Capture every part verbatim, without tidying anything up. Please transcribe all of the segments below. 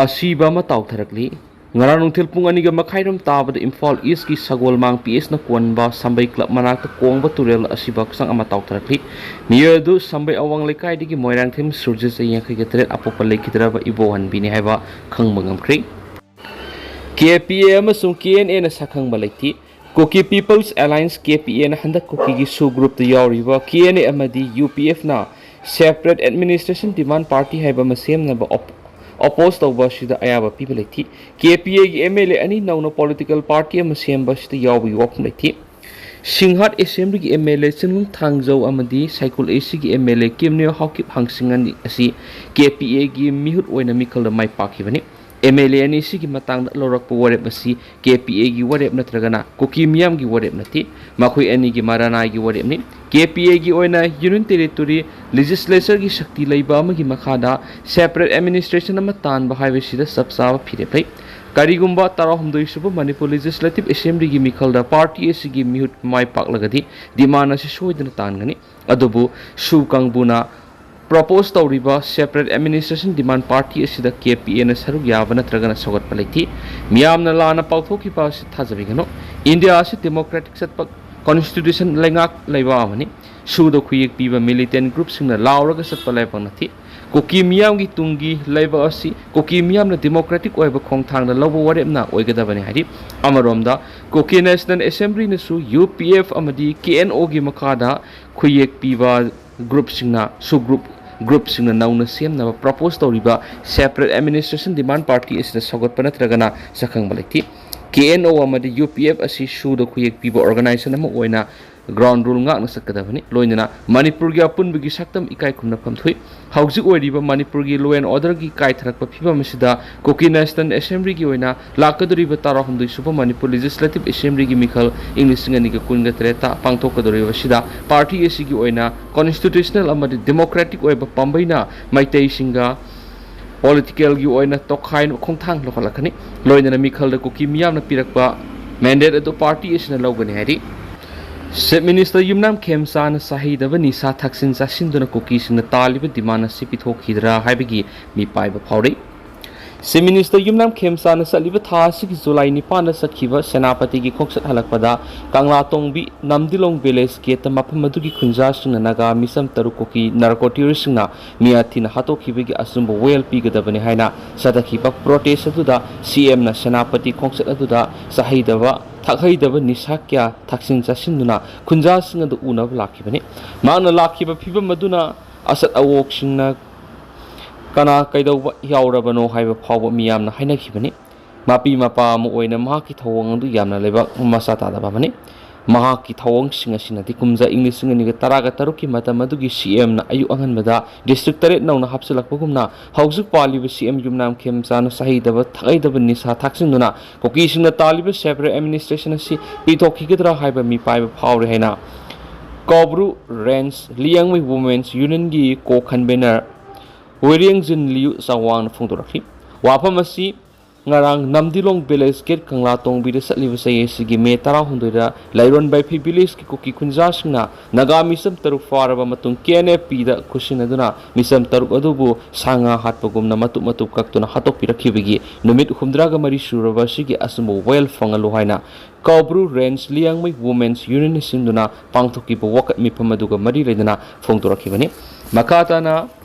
ꯑꯁꯤꯕ ꯑꯃ ꯇꯥꯎꯊꯔꯛꯂꯤ꯫ ꯉꯔꯥꯡ ꯅꯨꯡꯊꯤꯜ ꯄꯨꯡ ꯑꯅꯤꯒ ꯃꯈꯥꯏꯔꯣꯝ ꯇꯥꯕꯗ ꯏꯝꯐꯥꯜ ꯏꯁꯀꯤ ꯁꯒꯣꯜꯃꯥꯡ ꯄꯤ ꯑꯦꯁꯅ ꯀꯣꯟꯕ ꯁꯝꯕꯩ ꯀ꯭ꯂꯕ ꯃꯅꯥꯛꯇ ꯀꯣꯡꯕ ꯇꯨꯔꯦꯜ ꯑꯁꯤꯕ ꯍꯛꯆꯥꯡ ꯑꯃ ꯇꯥꯎꯊꯔꯛꯂꯤ꯫ ꯃꯤꯑꯣꯏ ꯑꯗꯨ ꯁꯝꯕꯩ ꯑꯋꯥꯡ ꯂꯩꯀꯥꯏꯗꯒꯤ ꯃꯣꯏꯔꯥꯡꯊꯦꯝ ꯁꯨꯔꯖꯤꯠ, ꯆꯍꯤ ꯌꯥꯡꯈꯩꯒ ꯇꯔꯦꯠ, ꯑꯄꯣꯛꯄ ꯂꯩꯈꯤꯗ꯭ꯔꯕ ꯏꯕꯣꯍꯟꯕꯤꯅꯤ ꯍꯥꯏꯕ ꯈꯪꯕ ꯉꯝꯈ꯭ꯔꯦ꯫ ꯀꯦ ꯄꯤ ꯑꯦ ꯑꯃꯁꯨꯡ ꯀꯦ ꯑꯦꯟ ꯑꯦꯅ ꯁꯛꯈꯪꯕ ꯂꯩꯊꯤ꯫ ꯀꯨꯀꯤ ꯄꯤꯄꯜꯁ ꯑꯦꯂꯥꯏꯟꯁ, ꯀꯦ ꯄꯤ ꯑꯦꯅ ꯍꯟꯗꯛ ꯀꯨꯀꯤꯒꯤ ꯁꯨ ꯒ꯭ꯔꯨꯞꯇ ꯌꯥꯎꯔꯤꯕ ꯀꯦ ꯑꯦꯟ ꯑꯦ ꯑꯃꯗꯤ ꯌꯨ ꯄꯤ ꯑꯦꯐꯅ separate administration demand party ꯍꯥꯏꯕ ꯑꯃ ꯁꯦꯝꯅꯕ op-, oppose ꯇꯧꯕ ꯑꯁꯤꯗ ꯑꯌꯥꯕ ꯄꯤꯕ ꯂꯩꯊꯤ꯫ ꯀꯦ ꯄꯤ ꯑꯦꯒꯤ ꯑꯦꯝ ꯑꯦꯜ ꯑꯦ ꯑꯅꯤ ꯅꯧꯅ political party ꯑꯃ ꯁꯦꯝꯕ ꯑꯁꯤꯗ ꯌꯥꯎꯕꯒꯤ ꯋꯥꯐꯝ ꯂꯩꯊꯤ꯫ ꯁꯤꯡꯍꯥꯠ ꯑꯦꯁꯦꯝꯕ꯭ꯂꯤꯒꯤ ꯑꯦꯝ ꯑꯦꯜ ꯑꯦ ꯆꯤꯡꯅꯨꯡ ꯊꯥꯡꯖꯧ ꯑꯃꯗꯤ ꯁꯥꯏꯀꯨꯜ ꯑꯦ ꯁꯤꯒꯤ ꯑꯦꯝ ꯑꯦꯜ ꯑꯦ ꯀꯤꯝꯅꯤꯌꯣ ꯍꯥꯎꯀꯤꯞ ꯍꯥꯡꯁꯤꯡ ꯑꯅꯤ ꯑꯁꯤ ꯀꯦ ꯄꯤ ꯑꯦꯒꯤ ꯃꯤꯍꯨꯠ ꯑꯣꯏꯅ ꯃꯤꯈꯜꯗ ꯃꯥꯏ ꯄꯥꯛꯈꯤꯕꯅꯤ꯫ ꯑꯦꯝ ꯑꯦꯜ ꯑꯦ ꯑꯅꯤꯁꯤꯒꯤ ꯃꯇꯥꯡꯗ ꯂꯧꯔꯛꯄ ꯋꯥꯔꯦꯞ ꯑꯁꯤ ꯀꯦ ꯄꯤ ꯑꯦꯒꯤ ꯋꯥꯔꯦꯞ ꯅꯠꯇ꯭ꯔꯒꯅ ꯀꯨꯀꯤ ꯃꯤꯌꯥꯝꯒꯤ ꯋꯥꯔꯦꯞ ꯅꯠꯇꯦ꯫ ꯃꯈꯣꯏ ꯑꯅꯤꯒꯤ ꯃꯔꯥꯅꯥꯏꯒꯤ ꯋꯥꯔꯦꯞꯅꯤ꯫ ꯀꯦ ꯄꯤ ꯑꯦꯒꯤ ꯑꯣꯏꯅ ꯌꯨꯅꯤꯌꯟ ꯇꯦꯔꯤꯇꯣꯔꯤ ꯂꯦꯖꯤꯁꯂꯦꯆꯔꯒꯤ ꯁꯛꯇꯤ ꯂꯩꯕ ꯑꯃꯒꯤ ꯃꯈꯥꯗ separate administration ꯑꯃ ꯇꯥꯟꯕ ꯍꯥꯏꯕꯁꯤꯗ ꯆꯞ ꯆꯥꯕ ꯐꯤꯔꯦꯞ ꯂꯩ꯫ ꯀꯔꯤꯒꯨꯝꯕ ꯇꯔꯥꯍꯨꯝꯗꯣꯏ ꯁꯨꯕ ꯃꯅꯤꯄꯨꯔ ꯂꯦꯖꯤꯁꯂꯦꯇꯤꯚ ꯑꯦꯁꯦꯝꯕ꯭ꯂꯤꯒꯤ ꯃꯤꯈꯜꯗ ꯄꯥꯔꯇꯤ ꯑꯁꯤꯒꯤ ꯃꯤꯍꯨꯠ ꯃꯥꯏ ꯄꯥꯛꯂꯒꯗꯤ demand ꯑꯁꯤ ꯁꯣꯏꯗꯅ ꯇꯥꯟꯒꯅꯤ꯫ ꯑꯗꯨꯕꯨ ꯁꯨ ꯀꯥꯡꯕꯨꯅ propose ꯇꯧꯔꯤꯕ separate administration demand party ꯑꯁꯤꯗ ꯀꯦ ꯄꯤ ꯑꯦꯅ ꯁꯔꯨꯛ ꯌꯥꯕ ꯅꯠꯇ꯭ꯔꯒꯅ ꯁꯧꯒꯠꯄ ꯂꯩꯇꯦ꯫ ꯃꯤꯌꯥꯝꯅ ꯂꯥꯟꯅ ꯄꯥꯎꯊꯣꯛꯈꯤꯕ ꯑꯁꯤ ꯊꯥꯖꯕꯤꯒꯅꯨ꯫ ꯏꯟꯗꯤꯌꯥ ꯑꯁꯤ democratic ꯆꯠꯄ constitution ꯂꯩꯉꯥꯛ ꯂꯩꯕꯥꯛ ꯑꯃꯅꯤ꯫ ꯁꯨꯗ ꯈꯨꯌꯦꯛ ꯄꯤꯕ militant groupꯁꯤꯡꯅ ꯂꯥꯎꯔꯒ ꯆꯠꯄ ꯂꯩꯕꯥꯛ ꯅꯠꯇꯦ꯫ ꯀꯨꯀꯤ ꯃꯤꯌꯥꯝꯒꯤ ꯇꯨꯡꯒꯤ ꯂꯩꯕꯥꯛ ꯑꯁꯤ ꯀꯨꯀꯤ ꯃꯤꯌꯥꯝꯅ democratic ꯑꯣꯏꯕ ꯈꯣꯡꯊꯥꯡꯗ ꯂꯧꯕ ꯋꯥꯔꯦꯞꯅ ꯑꯣꯏꯒꯗꯕꯅꯤ ꯍꯥꯏꯔꯤ꯫ ꯑꯃꯔꯣꯝꯗ ꯀꯨꯀꯤ National Assemblyꯅꯁꯨ ꯌꯨ ꯄꯤ ꯑꯦꯐ ꯑꯃꯗꯤ ꯀꯦ ꯑꯦꯟ ꯑꯣꯒꯤ ꯃꯈꯥꯗ ꯈꯨꯌꯦꯛ ꯄꯤꯕ groupꯁꯤꯡꯅ, sub group groupꯁꯤꯡꯅ ꯅꯧꯅ ꯁꯦꯝꯅꯕ propose ꯇꯧꯔꯤꯕ separate administration demand party ꯑꯁꯤꯗ ꯁꯧꯒꯠꯄ ꯅꯠꯇ꯭ꯔꯒꯅ ꯁꯛꯈꯪꯕ ꯂꯩꯇꯦ꯫ ꯀꯦ ꯑꯦꯟ ꯑꯣ ꯑꯃꯗꯤ ꯌꯨ ꯄꯤ ꯑꯦꯐ ꯑꯁꯤ ꯁꯨꯗ ꯈꯨꯌꯦꯛ ꯄꯤꯕ organization ꯑꯃ ꯑꯣꯏꯅ ground rule ꯉꯥꯛꯅ ꯆꯠꯀꯗꯕꯅꯤ꯫ ꯂꯣꯏꯅꯅ ꯃꯅꯤꯄꯨꯔꯒꯤ ꯑꯄꯨꯟꯕꯒꯤ ꯁꯛꯇꯝ ꯏꯀꯥꯏ ꯈꯨꯝꯅꯐꯝ ꯊꯣꯛꯏ꯫ ꯍꯧꯖꯤꯛ ꯑꯣꯏꯔꯤꯕ ꯃꯅꯤꯄꯨꯔꯒꯤ law and orderꯒꯤ ꯀꯥꯏꯊꯔꯛꯄ ꯐꯤꯕꯝ ꯑꯁꯤꯗ ꯀꯨꯀꯤ National Assemblyꯒꯤ ꯑꯣꯏꯅ ꯂꯥꯛꯀꯗꯧꯔꯤꯕ ꯇꯔꯥꯍꯨꯝꯗꯣꯏ ꯁꯨꯕ ꯃꯅꯤꯄꯨꯔ Legislative Assemblyꯒꯤ ꯃꯤꯈꯜ ꯏꯪ ꯂꯤꯁꯤꯡ ꯑꯅꯤꯒ ꯀꯨꯟꯒ ꯇꯔꯦꯠꯇ ꯄꯥꯡꯊꯣꯛꯀꯗꯧꯔꯤꯕ ꯑꯁꯤꯗ party ꯑꯁꯤꯒꯤ ꯑꯣꯏꯅ constitutional ꯑꯃꯗꯤ democratic ꯑꯣꯏꯕ ꯄꯥꯝꯕꯩꯅ ꯃꯩꯇꯩꯁꯤꯡꯒ politicalꯒꯤ ꯑꯣꯏꯅ ꯇꯣꯈꯥꯏꯅ ꯈꯣꯡꯊꯥꯡ ꯂꯧꯈꯠꯂꯛꯀꯅꯤ꯫ ꯂꯣꯏꯅꯅ ꯃꯤꯈꯜꯗ ꯀꯨꯀꯤ ꯃꯤꯌꯥꯝꯅ ꯄꯤꯔꯛꯄ mandate ꯑꯗꯨ party ꯑꯁꯤꯅ ꯂꯧꯒꯅꯤ ꯍꯥꯏꯔꯤ꯫ Chief Minister ꯌꯨꯝꯅꯥꯝ ꯈꯦꯝꯆꯥꯅ ꯆꯥꯍꯩꯗꯕ ꯅꯤꯁꯥ ꯊꯛꯆꯤꯟ ꯆꯥꯁꯤꯟꯗꯨꯅ ꯀꯨꯀꯤꯁꯤꯡꯅ ꯇꯥꯜꯂꯤꯕ demand ꯑꯁꯤ ꯄꯤꯊꯣꯛꯈꯤꯗ꯭ꯔꯥ ꯍꯥꯏꯕꯒꯤ ꯃꯤꯄꯥꯏꯕ ꯐꯥꯎꯔꯤ꯫ Chief Minister ꯌꯨꯝꯅꯥꯝ ꯈꯦꯝꯆꯥꯟꯅ ꯆꯠꯂꯤꯕ ꯊꯥ ꯑꯁꯤꯒꯤ ꯖꯨꯂꯥꯏ ꯅꯤꯄꯥꯟꯗ ꯆꯠꯈꯤꯕ ꯁꯦꯅꯥꯄꯇꯤꯒꯤ ꯈꯣꯡꯆꯠ ꯍꯜꯂꯛꯄꯗ ꯀꯪꯂꯥꯇꯣꯡꯕꯤ ꯅꯝꯗꯤꯂꯣꯡ village gate ꯇ ꯃꯐꯝ ꯑꯗꯨꯒꯤ ꯈꯨꯟꯖꯥꯁꯤꯡꯅ ꯅꯥꯒꯥ ꯃꯤꯆꯝ ꯇꯔꯨꯛ ꯀꯨꯀꯤ narco terrorist ꯁꯤꯡꯅ ꯃꯤꯌꯥꯊꯤꯅ ꯍꯥꯠꯇꯣꯛꯈꯤꯕꯒꯤ ꯑꯆꯨꯝꯕ ꯋꯥꯌꯦꯜ ꯄꯤꯒꯗꯕꯅꯤ ꯍꯥꯏꯅ ꯆꯠꯊꯈꯤꯕ protest ꯑꯗꯨꯗ C M ꯅ ꯁꯦꯅꯥꯄꯇꯤ ꯈꯣꯡꯆꯠ ꯑꯗꯨꯗ ꯆꯥꯍꯩꯗꯕ ꯊꯛꯍꯩꯗꯕ ꯅꯤꯁꯥ ꯀꯌꯥ ꯊꯛꯆꯤꯟ ꯆꯥꯁꯤꯟꯗꯨꯅ ꯈꯨꯟꯖꯥꯁꯤꯡ ꯑꯗꯨ ꯎꯅꯕ ꯂꯥꯛꯈꯤꯕꯅꯤ꯫ ꯃꯍꯥꯛꯅ ꯂꯥꯛꯈꯤꯕ ꯐꯤꯕꯝ ꯑꯗꯨꯅ ꯑꯁꯠ ꯑꯋꯣꯛꯁꯤꯡꯅ ꯀꯅꯥ ꯀꯩꯗꯧꯕ ꯌꯥꯎꯔꯕꯅꯣ ꯍꯥꯏꯕ ꯐꯥꯎꯕ ꯃꯤꯌꯥꯝꯅ ꯍꯥꯏꯅꯈꯤꯕꯅꯤ꯫ ꯃꯄꯤ ꯃꯄꯥ ꯑꯃ ꯑꯣꯏꯅ ꯃꯍꯥꯛꯀꯤ ꯊꯧꯑꯣꯡ ꯑꯗꯨ ꯌꯥꯝꯅ ꯂꯩꯕꯥꯛ ꯃꯆꯥ ꯇꯥꯗꯕ ꯑꯃꯅꯤ꯫ ꯃꯍꯥꯛꯀꯤ ꯊꯧꯑꯣꯡꯁꯤꯡ ꯑꯁꯤꯅꯗꯤ ꯀꯨꯝꯖꯥ ꯏꯪ ꯂꯤꯁꯤꯡ ꯑꯅꯤꯒ ꯇꯔꯥꯒ ꯇꯔꯨꯛꯀꯤ ꯃꯇꯝ ꯑꯗꯨꯒꯤ C M ꯅ ꯑꯌꯨꯛ ꯑꯉꯟꯕꯗ district ꯇꯔꯦꯠ ꯅꯧꯅ ꯍꯥꯞꯆꯤꯜꯂꯛꯄꯒꯨꯝꯅ ꯍꯧꯖꯤꯛ ꯄꯥꯜꯂꯤꯕ C M ꯌꯨꯝꯅꯥꯝ ꯈꯦꯝꯆꯥꯟꯅ ꯆꯥꯍꯩꯗꯕ ꯊꯛꯍꯩꯗꯕ ꯅꯤꯁꯥ ꯊꯥꯛꯆꯤꯟꯗꯨꯅ ꯀꯨꯀꯤꯁꯤꯡꯅ ꯇꯥꯜꯂꯤꯕ separate administration ꯑꯁꯤ ꯄꯤꯊꯣꯛꯈꯤꯒꯗ꯭ꯔꯥ ꯍꯥꯏꯕ ꯃꯤꯄꯥꯏꯕ ꯐꯥꯎꯔꯦ ꯍꯥꯏꯅ ꯀꯧꯕ꯭ꯔꯨ Range ꯂꯤꯌꯥꯡꯃꯩ Women's Union ꯒꯤ co-convener ꯋꯦꯔꯦꯡꯖꯤꯟ ꯂꯤꯌꯨ ꯆꯥꯋꯥꯡꯅ ꯐꯣꯡꯗꯣꯔꯛꯈꯤ꯫ ꯋꯥꯐꯝ ꯑꯁꯤ ꯉꯔꯥꯡ ꯅꯝꯗꯤꯂꯣꯡ village gate ꯀꯪꯂꯥ ꯇꯣꯡꯕꯤꯗ ꯆꯠꯂꯤꯕ ꯆꯍꯤ ꯑꯁꯤꯒꯤ ꯃꯦ ꯇꯔꯥꯍꯨꯝꯗꯣꯏꯗ ꯂꯩꯔꯣꯟ ꯕꯥꯏꯐꯩ village ꯀꯤ ꯀꯨꯀꯤ ꯈꯨꯟꯖꯥꯁꯤꯡꯅ ꯅꯥꯒꯥ ꯃꯤꯆꯝ ꯇꯔꯨꯛ ꯐꯥꯔꯕ ꯃꯇꯨꯡ K N F P ꯗ ꯈꯨꯠꯁꯤꯟꯅꯗꯨꯅ ꯃꯤꯆꯝ ꯇꯔꯨꯛ ꯑꯗꯨꯕꯨ ꯁꯥ ꯉꯥ ꯍꯥꯠꯄꯒꯨꯝꯅ ꯃꯇꯨꯞ ꯃꯇꯨꯞ ꯀꯛꯇꯨꯅ ꯍꯥꯠꯇꯣꯛꯄꯤꯔꯛꯈꯤꯕꯒꯤ ꯅꯨꯃꯤꯠ ꯍꯨꯝꯗ꯭ꯔꯥꯒ ꯃꯔꯤ ꯁꯨꯔꯕ ꯑꯁꯤꯒꯤ ꯑꯆꯨꯝꯕ ꯋꯥꯌꯦꯜ ꯐꯪꯍꯜꯂꯨ ꯍꯥꯏꯅ ꯀꯧꯕ꯭ꯔꯨ Range ꯂꯤꯌꯥꯡꯃꯩ Women's Union ꯅ ꯁꯤꯟꯗꯨꯅ ꯄꯥꯡꯊꯣꯛꯈꯤꯕ ꯋꯥꯀꯠ ꯃꯤꯐꯝ ꯑꯗꯨꯒ ꯃꯔꯤ ꯂꯩꯅꯅ ꯐꯣꯡꯗꯣꯔꯛꯈꯤꯕꯅꯤ꯫ ꯃꯈꯥ ꯇꯥꯅ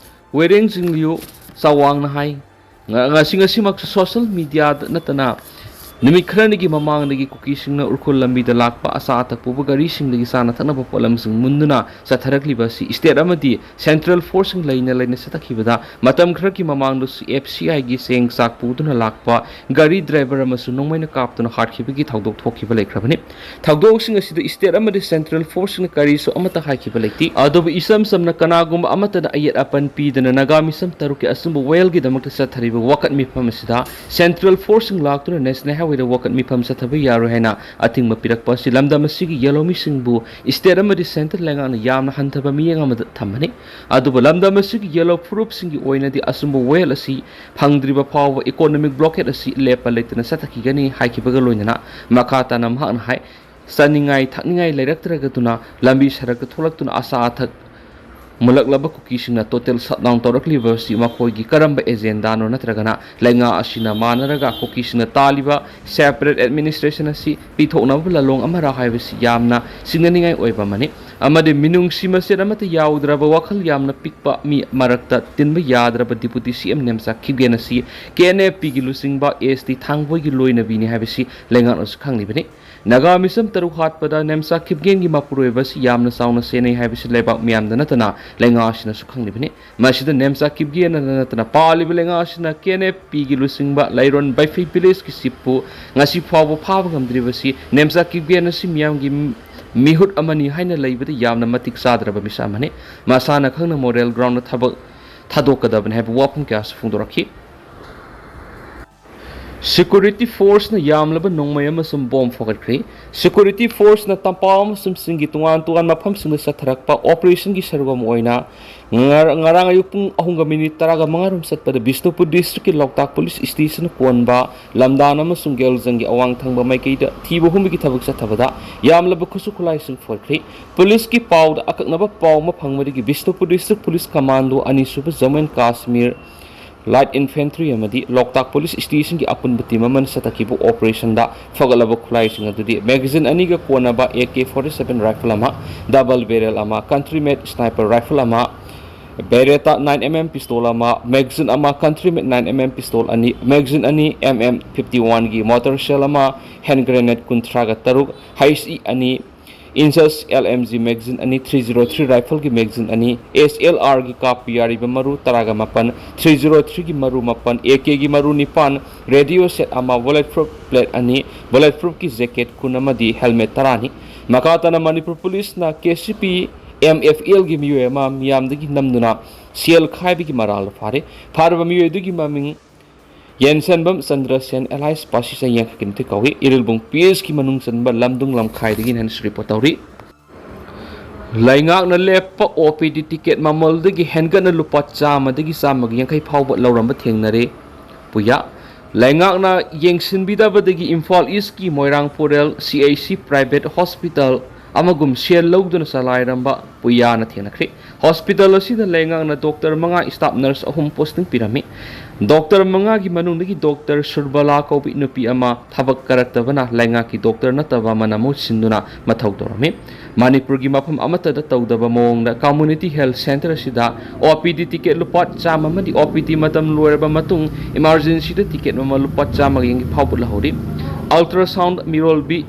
ꯋꯦꯔꯦꯡ ꯆꯤꯡꯂꯤꯌꯨ ꯆꯥꯋꯥꯡꯅ ꯍꯥꯏ, ꯉ-, ꯉꯁꯤ ꯉꯁꯤꯃꯛꯁꯨ social media ꯗ ꯅꯠꯇꯅ ꯅꯨꯃꯤꯠ ꯈꯔꯅꯤꯒꯤ ꯃꯃꯥꯡꯗꯒꯤ ꯀꯨꯀꯤꯁꯤꯡꯅ ꯎꯔꯈꯨꯜ ꯂꯝꯕꯤꯗ ꯂꯥꯛꯄ ꯑꯆꯥ ꯑꯊꯛ ꯄꯨꯕ ꯒꯥꯔꯤꯁꯤꯡꯗꯒꯤ ꯆꯥꯅ ꯊꯛꯅꯕ ꯄꯣꯠꯂꯝꯁꯤꯡ ꯃꯨꯟꯗꯨꯅ ꯆꯠꯊꯔꯛꯂꯤꯕ ꯑꯁꯤ state ꯑꯃꯗꯤ central force ꯁꯤꯡ ꯂꯩꯅ ꯂꯩꯅ ꯆꯠꯊꯈꯤꯕꯗ ꯃꯇꯝ ꯈꯔꯒꯤ ꯃꯃꯥꯡꯗꯁꯨ F C I ꯒꯤ ꯆꯦꯡ ꯆꯥꯛ ꯄꯨꯗꯨꯅ ꯂꯥꯛꯄ ꯒꯥꯔꯤ driver ꯑꯃꯁꯨ ꯅꯣꯡꯃꯩꯅ ꯀꯥꯞꯇꯨꯅ ꯍꯥꯠꯈꯤꯕꯒꯤ ꯊꯧꯗꯣꯛ ꯊꯣꯛꯈꯤꯕ ꯂꯩꯈ꯭ꯔꯕꯅꯤ꯫ ꯊꯧꯗꯣꯛꯁꯤꯡ ꯑꯁꯤꯗ state ꯑꯃꯗꯤ central force ꯁꯤꯡꯅ ꯀꯔꯤꯁꯨ ꯑꯃꯠꯇ ꯍꯥꯏꯈꯤꯕ ꯂꯩꯇꯦ꯫ ꯑꯗꯨꯕꯨ ꯏꯆꯝ ꯆꯝꯅ ꯀꯅꯥꯒꯨꯝꯕ ꯑꯃꯠꯇꯅ ꯑꯌꯦꯠ ꯑꯄꯟ ꯄꯤꯗꯅ ꯅꯥꯒꯥ ꯃꯤꯆꯝ ꯇꯔꯨꯛꯀꯤ ꯑꯆꯨꯝꯕ ꯋꯥꯌꯦꯜꯒꯤꯗꯃꯛꯇ ꯆꯠꯊꯔꯤꯕ ꯋꯥꯀꯠ ꯃꯤꯐꯝ ꯑꯁꯤꯗ central force ꯁꯤꯡ ꯂꯥꯛꯇꯨꯅ national highway ꯗ ꯋꯥꯀꯠ ꯃꯤꯐꯝ ꯆꯠꯊꯕ ꯌꯥꯔꯣꯏ ꯍꯥꯏꯅ ꯑꯊꯤꯡꯕ ꯄꯤꯔꯛꯄ ꯑꯁꯤ ꯂꯝꯗꯝ ꯑꯁꯤꯒꯤ ꯌꯦꯜꯍꯧꯃꯤꯁꯤꯡꯕꯨ state ꯑꯃꯗꯤ central ꯂꯩꯉꯥꯛꯅ ꯌꯥꯝꯅ ꯍꯟꯊꯕ ꯃꯤꯠꯌꯦꯡ ꯑꯃꯗ ꯊꯝꯕꯅꯤ꯫ ꯑꯗꯨꯕꯨ ꯂꯝꯗꯝ ꯑꯁꯤꯒꯤ ꯌꯦꯜꯍꯧ ꯐꯨꯔꯨꯞꯁꯤꯡꯒꯤ ꯑꯣꯏꯅꯗꯤ ꯑꯆꯨꯝꯕ ꯋꯥꯌꯦꯜ ꯑꯁꯤ ꯐꯪꯗ꯭ꯔꯤꯕ ꯐꯥꯎꯕ economic blockade ꯑꯁꯤ ꯂꯦꯞꯄ ꯂꯩꯇꯅ ꯆꯠꯊꯈꯤꯒꯅꯤ ꯍꯥꯏꯈꯤꯕꯒ ꯂꯣꯏꯅꯅ ꯃꯈꯥ ꯇꯥꯅ ꯃꯍꯥꯛꯅ ꯍꯥꯏ, ꯆꯥꯅꯤꯡꯉꯥꯏ ꯊꯛꯅꯤꯡꯉꯥꯏ ꯂꯩꯔꯛꯇ꯭ꯔꯒꯗꯨꯅ ꯂꯝꯕꯤ ꯁꯔꯛꯇ ꯊꯣꯛꯂꯛꯇꯨꯅ ꯑꯆꯥ ꯑꯊꯛ ꯃꯨꯜꯂꯛꯂꯕ ꯀꯨꯀꯤꯁꯤꯡꯅ total shutdown ꯇꯧꯔꯛꯂꯤꯕ ꯑꯁꯤ ꯃꯈꯣꯏꯒꯤ ꯀꯔꯝꯕ agenda ꯅꯣ ꯅꯠꯇ꯭ꯔꯒꯅ ꯂꯩꯉꯥꯛ ꯑꯁꯤꯅ ꯃꯥꯟꯅꯔꯒ ꯀꯨꯀꯤꯁꯤꯡꯅ ꯇꯥꯜꯂꯤꯕ separate administration ꯑꯁꯤ ꯄꯤꯊꯣꯛꯅꯕ ꯂꯥꯂꯣꯡ ꯑꯃꯔ ꯍꯥꯏꯕꯁꯤ ꯌꯥꯝꯅ ꯆꯤꯡꯅꯅꯤꯡꯉꯥꯏ ꯑꯣꯏꯕ ꯑꯃꯅꯤ꯫ ꯑꯃꯗꯤ ꯃꯤꯅꯨꯡꯁꯤ ꯃꯆꯦꯠ ꯑꯃꯠꯇ ꯌꯥꯎꯗ꯭ꯔꯕ, ꯋꯥꯈꯜ ꯌꯥꯝꯅ ꯄꯤꯛꯄ ꯃꯤ ꯃꯔꯛꯇ ꯇꯤꯟꯕ ꯌꯥꯗ꯭ꯔꯕ Deputy C M ꯅꯦꯝꯆꯥ ꯈꯤꯞꯒꯦꯟ ꯑꯁꯤ K N F P ꯒꯤ ꯂꯨꯆꯤꯡꯕ S T ꯊꯥꯡꯕꯣꯏꯒꯤ ꯂꯣꯏꯅꯕꯤꯅꯤ ꯍꯥꯏꯕꯁꯤ ꯂꯩꯉꯥꯛꯅꯁꯨ ꯈꯪꯂꯤꯕꯅꯤ꯫ ꯅꯥꯒꯥ ꯃꯤꯁꯝ ꯇꯔꯨꯛ ꯍꯥꯠꯄꯗ ꯅꯦꯝꯆꯥ ꯈꯤꯞꯒꯦꯟꯒꯤ ꯃꯄꯨꯔꯣꯏꯕ ꯑꯁꯤ ꯌꯥꯝꯅ ꯆꯥꯎꯅ ꯁꯦꯟꯅꯩ ꯍꯥꯏꯕꯁꯤ ꯂꯩꯕꯥꯛ ꯃꯤꯌꯥꯝꯗ ꯅꯠꯇꯅ ꯂꯩꯉꯥꯛ ꯑꯁꯤꯅꯁꯨ ꯈꯪꯂꯤꯕꯅꯤ꯫ ꯃꯁꯤꯗ ꯅꯦꯝꯆꯥ ꯈꯤꯞꯒꯦꯟꯅ ꯅꯠꯇꯅ ꯄꯥꯜꯂꯤꯕ ꯂꯩꯉꯥꯛ ꯑꯁꯤꯅ K N F P ꯒꯤ ꯂꯨꯆꯤꯡꯕ ꯂꯩꯔꯣꯟ ꯕꯩꯐꯩ village ꯀꯤ chief ꯄꯨ ꯉꯁꯤ ꯐꯥꯎꯕ ꯐꯥꯕ ꯉꯝꯗ꯭ꯔꯤꯕꯁꯤ ꯅꯦꯝꯆꯥ ꯈꯤꯞꯒꯦꯟ ꯑꯁꯤ ꯃꯤꯌꯥꯝꯒꯤ ꯃꯤꯍꯨꯠ ꯑꯃꯅꯤ ꯍꯥꯏꯅ ꯂꯩꯕꯗ ꯌꯥꯝꯅ ꯃꯇꯤꯛ ꯆꯥꯗ꯭ꯔꯕ ꯃꯤꯁꯛ ꯑꯃꯅꯤ꯫ ꯃꯁꯥꯅ ꯈꯪꯅ moral ground ꯊꯕꯛ ꯊꯥꯗꯣꯛꯀꯗꯕꯅꯤ ꯍꯥꯏꯕ ꯋꯥꯐꯝ ꯀꯌꯥꯁꯨ ꯐꯣꯡꯗꯣꯔꯛꯈꯤ꯫ Security force ꯅ ꯌꯥꯝꯂꯕ ꯅꯣꯡꯃꯩ ꯑꯃꯁꯨꯡ ꯕꯣꯝ ꯐꯥꯒꯠꯈ꯭ꯔꯦ꯫ Security force ꯅ ꯇꯝꯄꯥꯛ ꯑꯃꯁꯨꯡ ꯆꯤꯡꯒꯤ ꯇꯣꯉꯥꯟ ꯇꯣꯉꯥꯟꯕ ꯃꯐꯝꯁꯤꯡꯗ ꯆꯠꯊꯔꯛꯄ operation ꯒꯤ ꯁꯔꯨꯛ ꯑꯃ ꯑꯣꯏꯅ ꯉꯔ-, ꯉꯔꯥꯡ ꯑꯌꯨꯛ ꯄꯨꯡ ꯑꯍꯨꯝꯒ minute ꯇꯔꯥꯒ ꯃꯉꯥ ꯔꯣꯝ ꯆꯠꯄꯗ ꯕꯤꯁꯅꯨꯄꯨꯔ district ꯀꯤ ꯂꯣꯛꯇꯥꯛ police station ꯀꯣꯟꯕ ꯂꯝꯗꯥꯟ ꯑꯃꯁꯨꯡ ꯒꯦꯜꯖꯪꯒꯤ ꯑꯋꯥꯡ ꯊꯪꯕ ꯃꯥꯏꯀꯩꯗ ꯊꯤꯕ ꯍꯨꯝꯕꯒꯤ ꯊꯕꯛ ꯆꯠꯊꯕꯗ ꯌꯥꯝꯂꯕ ꯈꯨꯠꯁꯨ ꯈꯨꯠꯂꯥꯏꯁꯤꯡ ꯐꯥꯒꯠꯈ꯭ꯔꯦ꯫ Police ꯀꯤ ꯄꯥꯎꯗ ꯑꯀꯛꯅꯕ ꯄꯥꯎ ꯑꯃ ꯐꯪꯕꯗꯒꯤ ꯕꯤꯁꯅꯨꯄꯨꯔ district police commando ꯑꯅꯤꯁꯨꯕ Jammu and Kashmir Light Infantry ꯑꯃꯗꯤ ꯂꯣꯛꯇꯥꯛ police station ꯒꯤ ꯑꯄꯨꯟꯕ team ꯑꯃꯅ ꯆꯠꯊꯈꯤꯕ operation ꯗ ꯐꯒꯠꯂꯕ ꯈꯨꯠꯂꯥꯏꯁꯤꯡ ꯑꯗꯨꯗꯤ magazine ꯑꯅꯤꯒ ꯀꯣꯟꯅꯕ A K forty seven rifle ꯑꯃ, double barrel ꯑꯃ, country made sniper rifle ꯑꯃ, Beretta nine M M pistol ꯑꯃ, magazine ꯑꯃ, country made nine M M pistol ꯑꯅꯤ, magazine ꯑꯅꯤ, M M fifty one ꯒꯤ mortar shell ꯑꯃ, hand grenade ꯀꯨꯟꯊ꯭ꯔꯥꯒ ꯇꯔꯨꯛ, H E ꯑꯅꯤ, Inches L M G magazine ꯑꯅꯤ, three zero three rifle ꯒꯤ magazine ꯑꯅꯤ, S L R ꯒꯤ ꯀꯥꯞꯄ ꯌꯥꯔꯤꯕ ꯃꯔꯨ ꯇꯔꯥꯒ ꯃꯥꯄꯟ, three zero three ꯒꯤ ꯃꯔꯨ ꯃꯥꯄꯟ, A K ꯒꯤ ꯃꯔꯨ ꯅꯤꯄꯥꯟ, radio set ꯑꯃ, bullet proof plate ꯑꯅꯤ, bullet proof ꯀꯤ jacket ꯀꯨꯟ ꯑꯃꯗꯤ helmet ꯇꯔꯥꯅꯤ꯫ ꯃꯈꯥ ꯇꯥꯅ ꯃꯅꯤꯄꯨꯔ police ꯅ K C P M F L ꯒꯤ ꯃꯤꯑꯣꯏ ꯑꯃ ꯃꯤꯌꯥꯝꯗꯒꯤ ꯅꯝꯗꯨꯅ ꯁꯦꯜ ꯈꯥꯏꯕꯒꯤ ꯃꯔꯥꯜꯗ ꯐꯥꯔꯦ꯫ ꯐꯥꯔꯕ ꯃꯤꯑꯣꯏ ꯑꯗꯨꯒꯤ ꯃꯃꯤꯡ ꯌꯦꯟꯁꯟꯕꯝ ꯆꯟꯗ꯭ꯔꯁꯦꯟ alias ꯄꯥꯁꯤ ꯆꯌꯦꯡ ꯈꯛꯀꯤ ꯃꯇꯤꯛ ꯀꯧꯏ꯫ ꯏꯔꯤꯜꯕꯨꯡ P S ꯀꯤ ꯃꯅꯨꯡ ꯆꯟꯕ ꯂꯝꯗꯨꯡ ꯂꯝꯈꯥꯏꯗꯒꯤꯅꯤ ꯍꯥꯏꯅꯁꯨ report ꯇꯧꯔꯤ꯫ ꯂꯩꯉꯥꯛꯅ ꯂꯦꯞꯄ O P D ticket ꯃꯃꯜꯗꯒꯤ ꯍꯦꯟꯒꯠꯅ ꯂꯨꯄꯥ ꯆꯥꯝꯃꯗꯒꯤ ꯆꯥꯝꯃꯒ ꯌꯥꯡꯈꯩ ꯐꯥꯎꯕ ꯂꯧꯔꯝꯕ ꯊꯦꯡꯅꯔꯦ꯫ ꯄꯨꯌꯥ꯫ ꯂꯩꯉꯥꯛꯅ ꯌꯦꯡꯁꯤꯟꯕꯤꯗꯕꯗꯒꯤ ꯏꯝꯐꯥꯜ East ꯀꯤ ꯃꯣꯏꯔꯥꯡ ꯄꯨꯔꯦꯜ C H C private hospital ꯑꯃꯒꯨꯝ ꯁꯦꯜ ꯂꯧꯗꯨꯅ ꯆꯂꯥꯏꯔꯝꯕ ꯄꯨꯌꯥꯅ ꯊꯦꯡꯅꯈ꯭ꯔꯦ꯫ ꯍꯣꯁꯄꯤꯇꯥꯜ ꯑꯁꯤꯗ ꯂꯩꯉꯥꯛꯅ ꯗꯣꯛꯇꯔ ꯃꯉꯥ, ꯁ꯭ꯇꯥꯐ ꯅꯔꯁ ꯑꯍꯨꯝ ꯄꯣꯁꯇꯤꯡ ꯄꯤꯔꯝꯃꯤ꯫ ꯗꯣꯛꯇꯔ ꯃꯉꯥꯒꯤ ꯃꯅꯨꯡꯗꯒꯤ ꯗꯣꯛꯇꯔ ꯁꯨꯔꯕꯂꯥ ꯀꯧꯕꯤ ꯅꯨꯄꯤ ꯑꯃ ꯊꯕꯛ ꯀꯔꯛꯇꯕꯅ ꯂꯩꯉꯥꯛꯀꯤ ꯗꯣꯛꯇꯔ ꯅꯠꯇꯕ ꯑꯃꯅ ꯃꯍꯨꯠ ꯁꯤꯟꯗꯨꯅ ꯃꯊꯧ ꯇꯧꯔꯝꯃꯤ꯫ ꯃꯅꯤꯄꯨꯔꯒꯤ ꯃꯐꯝ ꯑꯃꯠꯇꯗ ꯇꯧꯗꯕ ꯃꯑꯣꯡꯗ ꯀꯝꯃ꯭ꯌꯨꯅꯤꯇꯤ ꯍꯦꯜꯊ ꯁꯦꯟꯇꯔ ꯑꯁꯤꯗ ꯑꯣ ꯄꯤ ꯗꯤ ꯇꯤꯀꯦꯠ ꯂꯨꯄꯥ ꯆꯥꯝꯃ ꯑꯃꯗꯤ ꯑꯣ ꯄꯤ ꯗꯤ ꯃꯇꯝ ꯂꯣꯏꯔꯕ ꯃꯇꯨꯡ ꯏꯃꯥꯔꯖꯦꯟꯁꯤꯗ ꯇꯤꯀꯦꯠ ꯃꯃꯜ ꯂꯨꯄꯥ ꯆꯥꯝꯃꯒꯤ ꯌꯦꯡꯒꯤ ꯐꯥꯎꯕ ꯂꯧꯍꯧꯔꯤ꯫ ꯑꯜꯇ꯭ꯔꯥꯁꯥꯎꯟꯗ ꯃꯤꯔꯣꯜꯕꯤ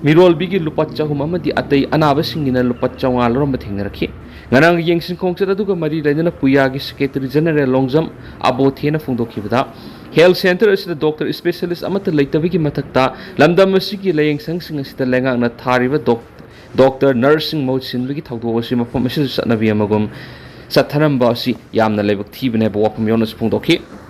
ꯃꯤꯔꯣꯜꯕꯤꯒꯤ ꯂꯨꯄꯥ ꯆꯍꯨꯝ ꯑꯃꯗꯤ ꯑꯇꯩ ꯑꯅꯥꯕꯁꯤꯡꯒꯤꯅ ꯂꯨꯄꯥ ꯆꯥꯝꯃꯉꯥ ꯂꯧꯔꯝꯕ ꯊꯦꯡꯅꯔꯛꯈꯤ꯫ ꯉꯔꯥꯡꯒꯤ ꯌꯦꯡꯁꯤꯟ ꯈꯣꯡꯆꯠ ꯑꯗꯨꯒ ꯃꯔꯤ ꯂꯩꯅꯅ ꯄꯨꯌꯥꯒꯤ secretary general Longjam ꯑꯕꯣꯊꯦꯅ ꯐꯣꯡꯗꯣꯛꯈꯤꯕꯗ, health centre ꯑꯁꯤꯗ ꯗꯣꯛꯇꯔ ꯁ꯭ꯄꯦꯁꯤꯌꯦꯂꯤꯁ ꯑꯃꯠꯇ ꯂꯩꯇꯕꯒꯤ ꯃꯊꯛꯇ ꯂꯝꯗꯝ ꯑꯁꯤꯒꯤ ꯂꯥꯌꯦꯡꯁꯪꯁꯤꯡ ꯑꯁꯤꯗ ꯂꯩꯉꯥꯛꯅ ꯊꯥꯔꯤꯕ ꯗꯣꯛ-, ꯗꯣꯛꯇꯔ ꯅꯔꯁꯁꯤꯡ ꯃꯍꯨꯠ ꯁꯤꯟꯕꯒꯤ ꯊꯧꯗꯣꯛ ꯑꯁꯤ ꯃꯐꯝ ꯑꯁꯤꯗ ꯆꯠꯅꯕꯤ ꯑꯃꯒꯨꯝ ꯆꯠꯊꯔꯝꯕ ꯑꯁꯤ ꯌꯥꯝꯅ ꯂꯥꯏꯕꯛ ꯊꯤꯕꯅꯤ ꯍꯥꯏꯕ ꯋꯥꯐꯝ ꯌꯥꯎꯅꯁꯨ ꯐꯣꯡꯗꯣꯛꯈꯤ꯫